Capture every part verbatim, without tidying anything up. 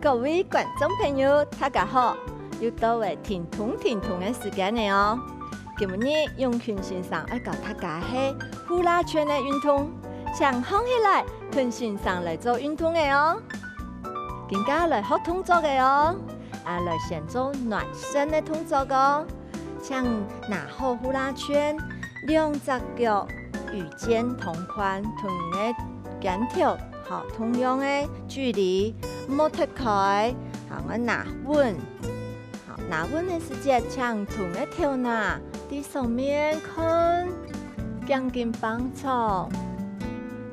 各位觀眾朋友，大家好！又到了停動停動个時間了哦！今日永群先生愛教大家个呼啦圈个運動，請䟘起來，同先生來做運動个哦！今下來學動作个哦！啊，來先做暖身个動作哦！請拿好呼啦圈，兩隻腳與肩同寬，同你个肩頭 好，同樣个距離，莫㧒開，好，𠊎拿穩。好，拿穩个時節，請同个頭那在上面看，頸根放鬆，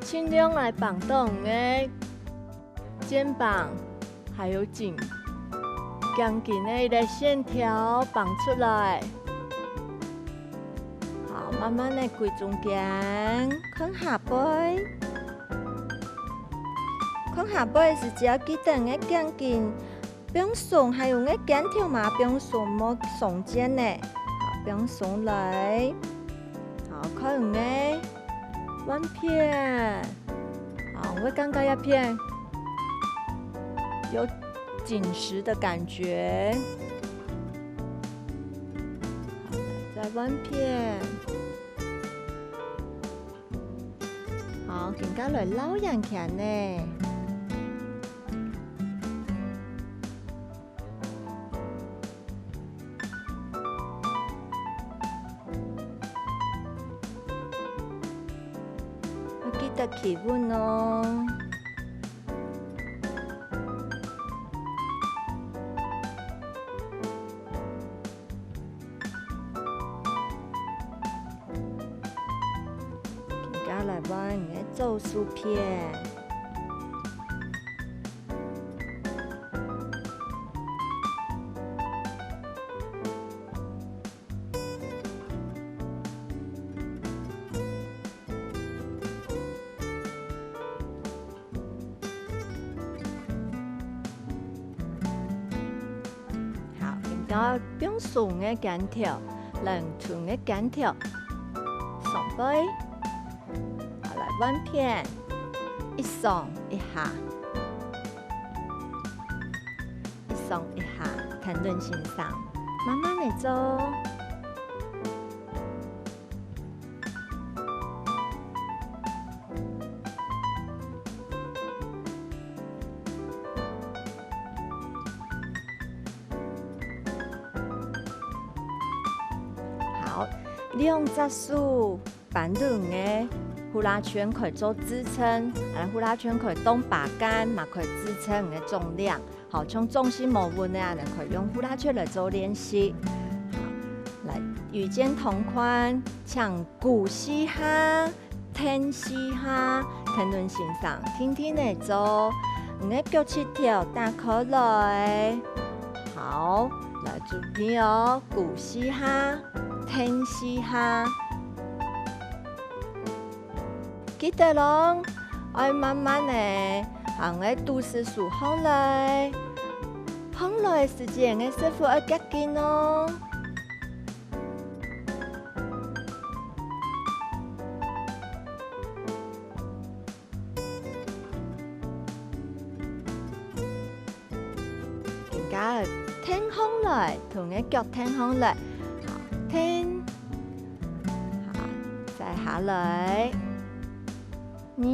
盡量來放到你个肩膀，還有頸，頸根个一個線條放出來。好，慢慢个歸中間，看下背。 看下背个時節，記得你个頸根放鬆，還有你个肩頭嘛放鬆，莫鬆肩呢。好，放鬆來。好，看你个換片。好，𠊎感覺這片有緊實的感覺。好，再換片。 好，今下來繞圓圈呢。愛記得企穩哦。 今下來換你个左手片。好，今下放鬆你个肩頭，冷存你个肩頭，上背。好，來換片，一上一下，一上一下，跈等先生，慢慢个做。 好，兩隻手扳等个呼啦圈可以做支撐，啊，呼啦圈可以當把杆，嘛可以支撐你个重量。 好，像重心無穩个恁呢，可以用呼啦圈來做練習。好，來，與肩同寬，請跍四下，跈四下，跈等先生，定定个做。你个腳膝頭打開來。好，來，注意哦，跍四下，跈四下。 記得咯，愛慢慢仔，將你个肚屎收䟘來。䟘來个時節，你个屎朏愛夾緊哦。 今下跈䟘來，同你个腳跈䟘來，好，跈，好，再下來，二，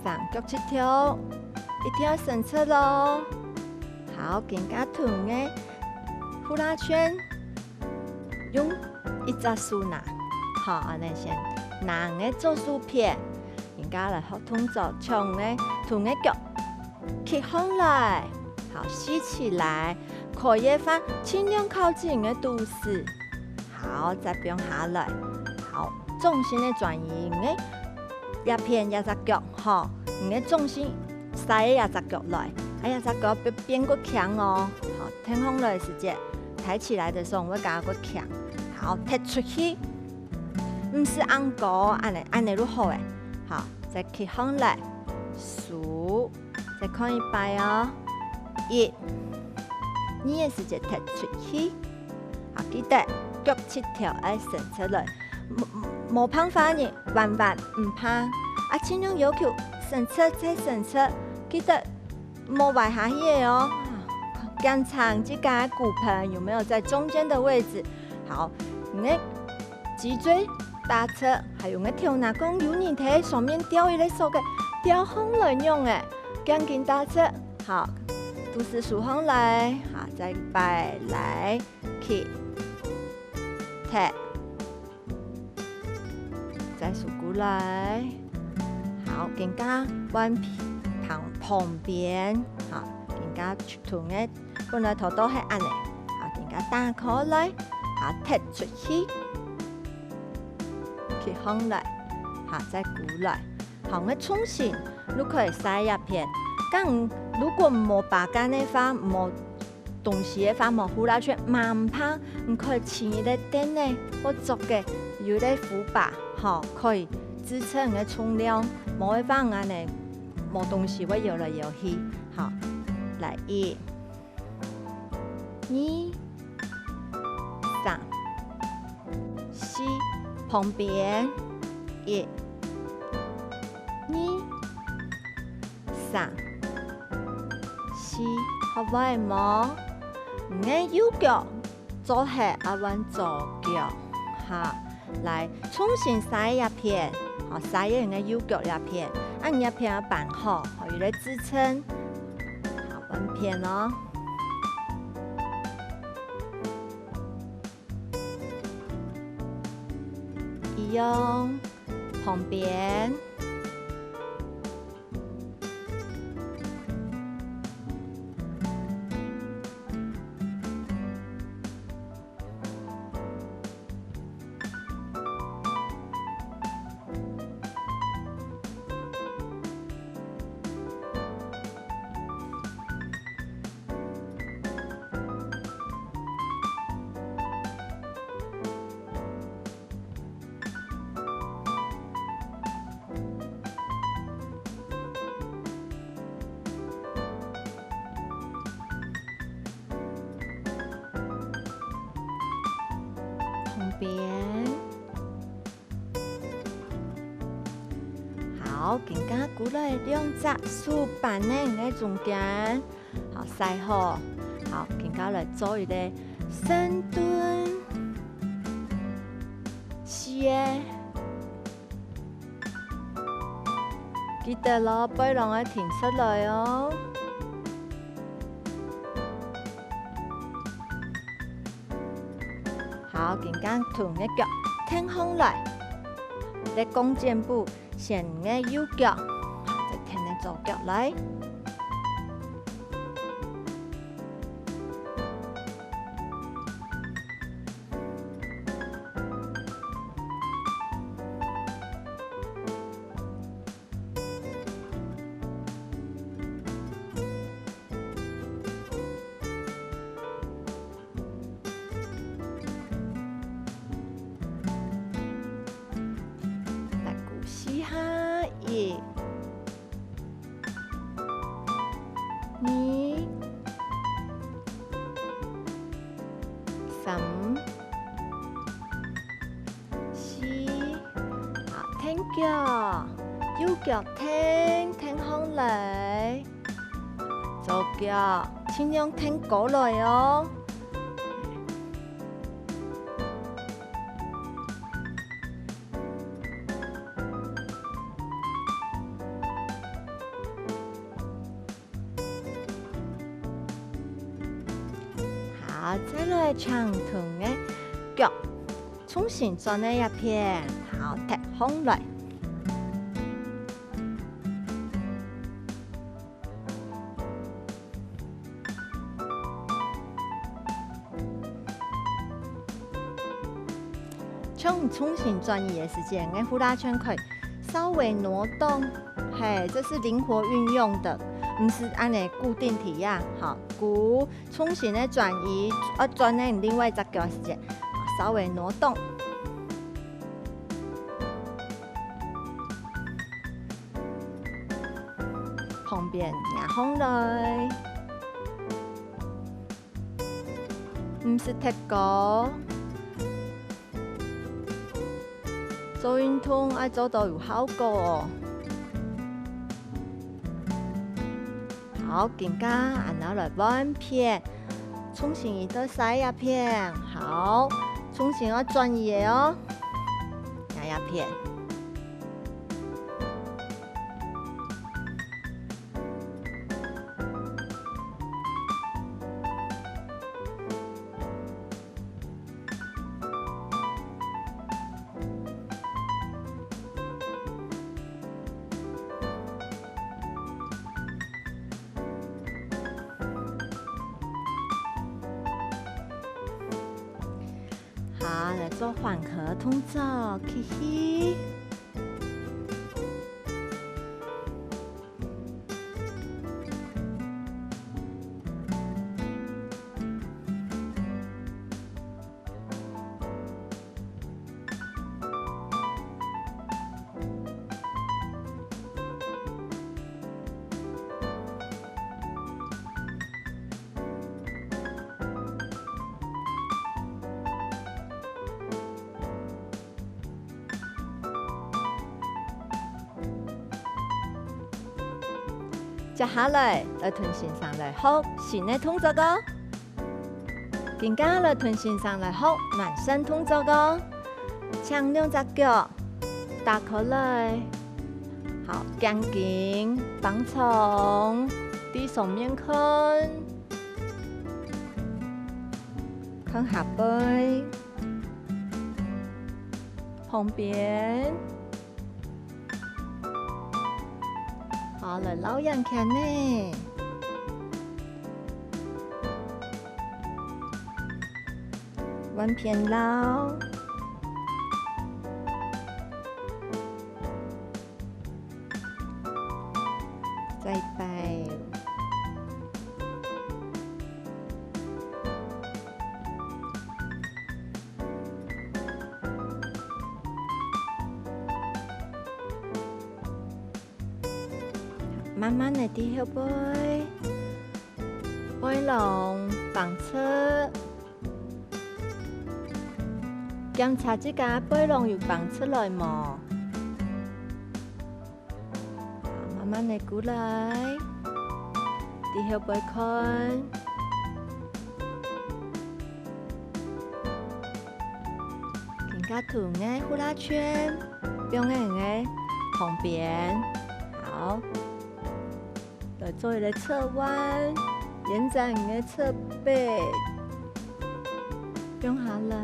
三，腳膝頭，一定愛伸直咯。好，今下同你个呼啦圈 用一隻手拿，好，恁呢先拿你个左手片，今下來學動作，像你个同你个腳企䟘來，好，豎起來，可以个話，盡量靠近你个肚屎，好，再放下來，好，重心个轉移，你个這片這隻腳，好，你个重心徙个這隻腳來，啊，這隻腳變，變較輕哦，好， 跈䟘來个時節，抬起來个時候會感覺較輕。好，踢出去，毋使恁高，恁呢，恁呢就好了。好，再企䟘來，收，再看一擺哦。一、二个時節踢出去。好，記得腳膝頭愛伸直來，無，無，無辦法呢，彎彎毋怕。啊，盡量要求伸直，再伸直，記得莫歪下去个哦。檢查自家个骨盆有沒有在中間的位置。好，你个脊椎打直，還有你个頭那講有人在上面吊一個索个，吊䟘來仰仔，頸根打直。好，肚屎收䟘來，好，再擺來，起，忒。 再收過來。好，更加換旁，旁邊，好，更加同个本來頭到係恁仔，好，更加打開來，好，忒出去，起䟘來，好，再過來。好，𠊎重新，你可以徙一片。該如果無把杆个話，無 東西个話，無呼啦圈嘛毋怕，你可以請一個凳仔，或做個有一個扶把，吼，可以支撐你个重量，無个話恁仔，無東西會搖來搖去。好，來，一、二、三、四，旁邊，一、二、 三、四，學會無？你个右腳做核啊換左腳，哈，來，重新徙一片，好，徙一个右腳這片，啊，你這片要扳好，好，有個支撐，好，換片哦。一樣，旁邊。 旁邊。好，今下過來兩隻手扳等个中間。 好，徙好。好，今下來做一個深蹲。四个。記得咯，背囊愛挺出來哦。好，今下同个腳挺䟘來，這弓箭步 先个右腳，再跈等左腳來。再過四下，一、二、三、四，好，跈腳，右腳跈，跈䟘來。 左腳，盡量跈高來哦。好，再來請同个腳，重新轉个一片，好，跈䟘來。 像重新轉个時節，𠊎呼啦圈可以稍微挪動，嘿，這是靈活運用的，毋係恁仔固定在該，好，故重新个轉个，愛轉个另外一隻腳个時節，稍微挪動。 旁邊擎䟘來，毋係忒高。做運動愛做到有效果哦。好，今下恁樣來換片，重新一到下一片，好，重新愛轉一个哦，下一片。 好，來做緩和動作，吸氣。 接下來，來同先生來學新个動作哦。今下來同先生來學暖身動作哦。請兩隻腳打開來，好，頸根放鬆，對上面看，看下背。 旁邊。好，來繞圓圈呢。換片繞。 再擺。慢慢仔在後背，背囊放直。 檢查自家背囊有放直來無？慢慢仔過來，在後背看。今下同个呼啦圈，放在你个旁邊。好。 來做一個側彎，延展你个側背，放下來，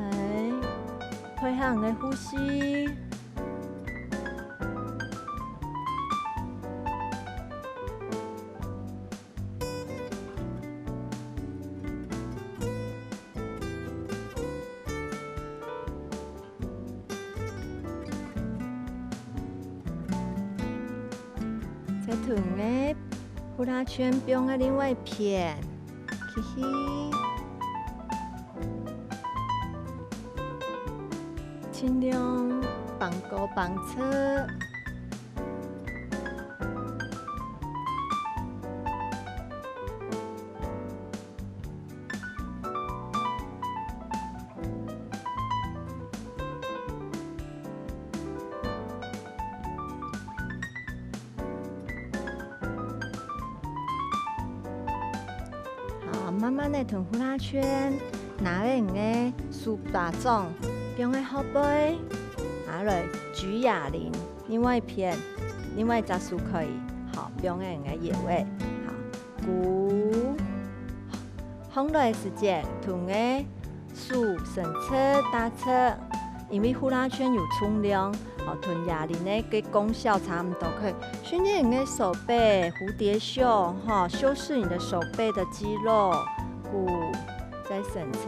配合你个呼吸。 再同个呼啦圈放个另外一片，吸氣，盡量放高放直。 好，慢慢仔同呼啦圈，拿等你个手巴掌，放在後背，拿來舉啞鈴，另外一片，另外一隻手可以，好，放在你个腰仔，好，鼓。 䟘來个時節，同个手伸直打直，因為呼啦圈有重量，吼，同啞鈴个个功效差毋多，可以訓練你个手背，蝴蝶袖，吼，修飾你的手背的肌肉，鼓，再伸直。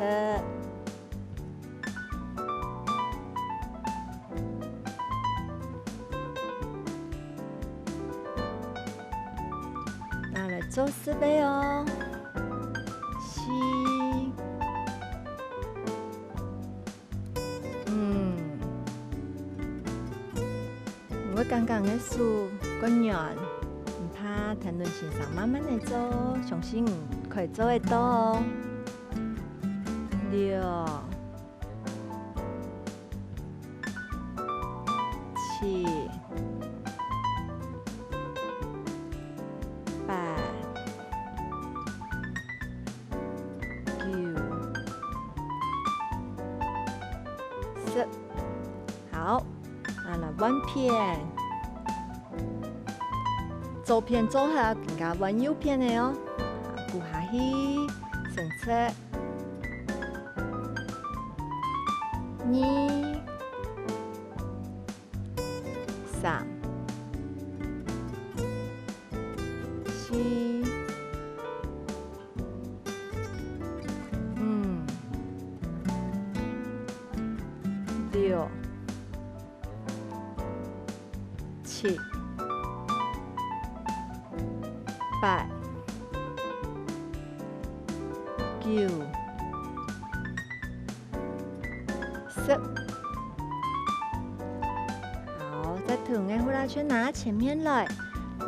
拿來做示範哦。四，五，你會感覺你个手較軟，毋怕，聽論先生慢慢仔做，相信你可以做得到哦。六， 七、八、換片。左片做好，更加換右片个哦。跍下去，伸直。二、三、四、五、六、七、八、九、十。好，再同个呼啦圈拿前面來，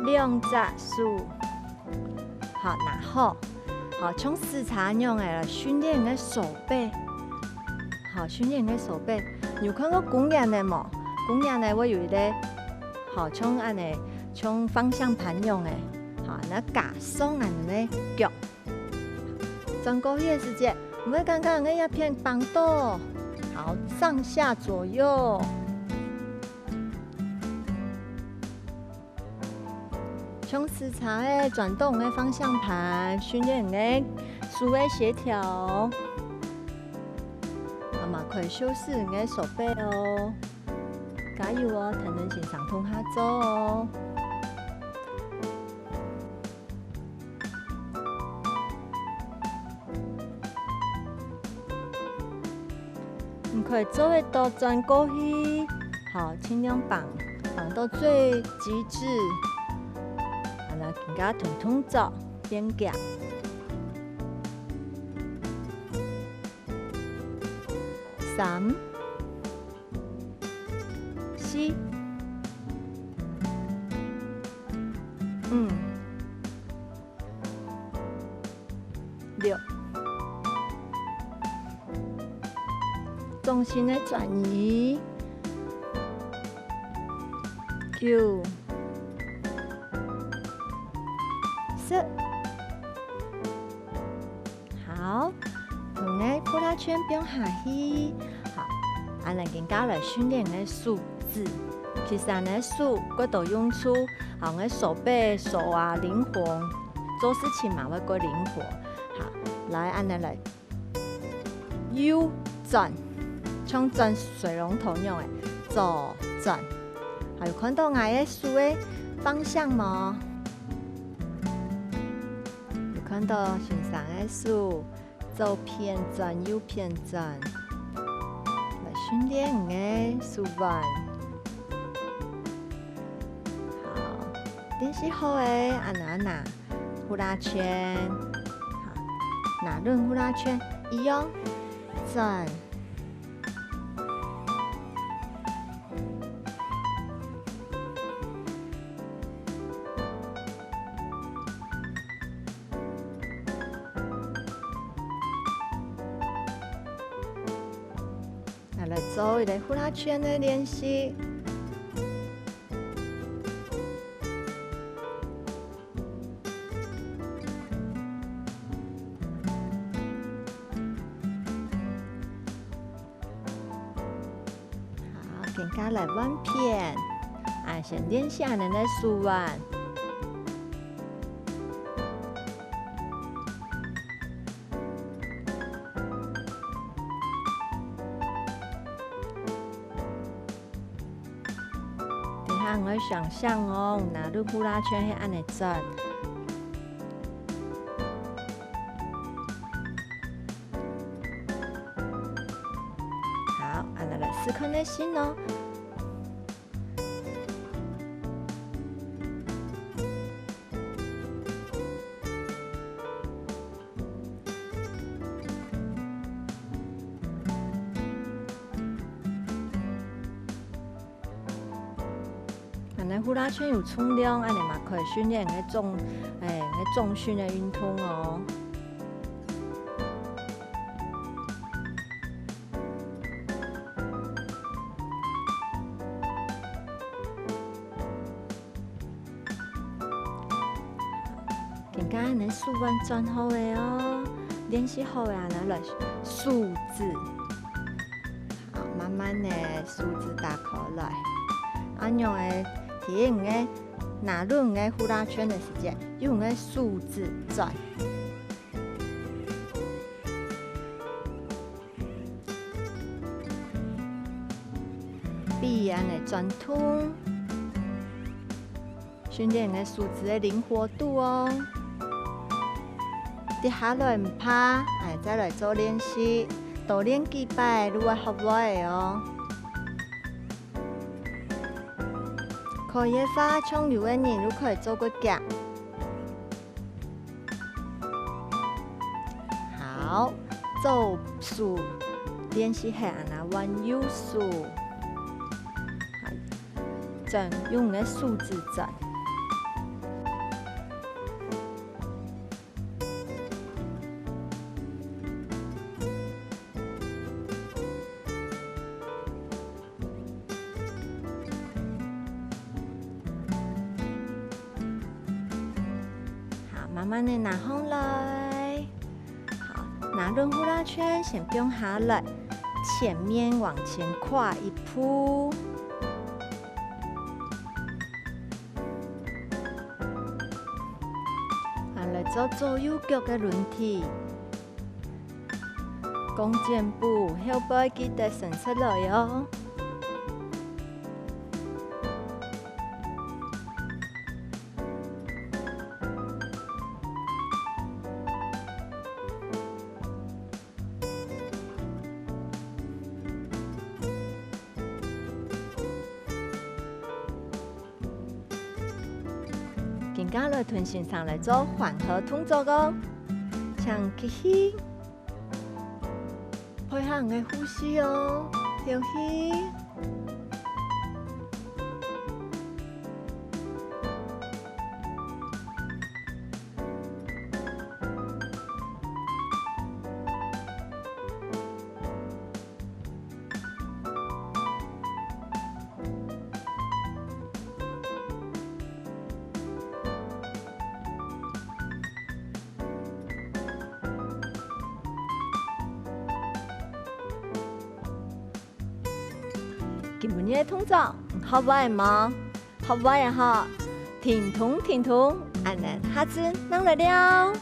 兩隻手。 好，拿好。好，像駛車樣仔來訓練你个手背。好，訓練你个手背。你有看過公園个無？公園个會有一個，好，像恁仔，像方向盤樣仔。好，你架上恁仔个腳。轉過去个時節，毋會感覺你个一片繃著。好，上下左右。 像駛車仔轉動个方向盤，訓練你个手个協調。媽媽可以修飾你个手背哦。加油哦，跈等先生同下做哦。 你可以做得倒轉過去，好，盡量繃，繃到最極致。好，來，更加同動作變強。三、四、五、 六。重心个轉移。九、十。好，同个呼啦圈放下去。好，恁仔更加來訓練你个手指。其實你个手較多用處，好，你个手背、手啊，靈活，做事情嘛會較靈活。 好，來，恁仔來，右轉，像轉水龍頭樣仔，左轉。好，有看著𠊎个手个方向無？有看著先生个手，左片轉，右片轉，來訓練你个手腕。好，練習好咧，恁仔拿 呼啦圈，好，拿等呼啦圈一樣轉。來，來做一個呼啦圈个練習。 好，今下來換片，啊，先練習恁仔个手腕。 等下𠊎想像哦，拿等呼啦圈係恁仔轉。好，恁仔來試看仔先哦。 恁仔呼啦圈有重量，恁仔嘛可以訓練你个重，欸，你个重訓个運動哦。 今下恁仔手腕轉好咧哦，練習好咧，恁仔來收指。好，慢慢仔手指打開來。恁樣个，在你个拿攏个呼啦圈个時節，用你个手指轉。比恁呢轉動，訓練你个手指个靈活度哦。跌下來毋怕，哎，再來做練習，多練幾擺，就會學會个哦。 可以个話，像有个人就可以做骨夾。好，左手練習係恁呢換右手，好，轉，用你个手指轉。 好，慢慢个拿䟘來。好，拿攏呼啦圈先放下來，前面往前跨一步。啊，來做左右腳个輪替。 弓箭步，後背記得伸直來哦。 今下來同先生來做緩和動作哦，請吸氣，配合你个呼吸哦，敨氣。 今晡日个動作，你學會無？學會啊吼！停動，停動，恁呢，下次正來尞。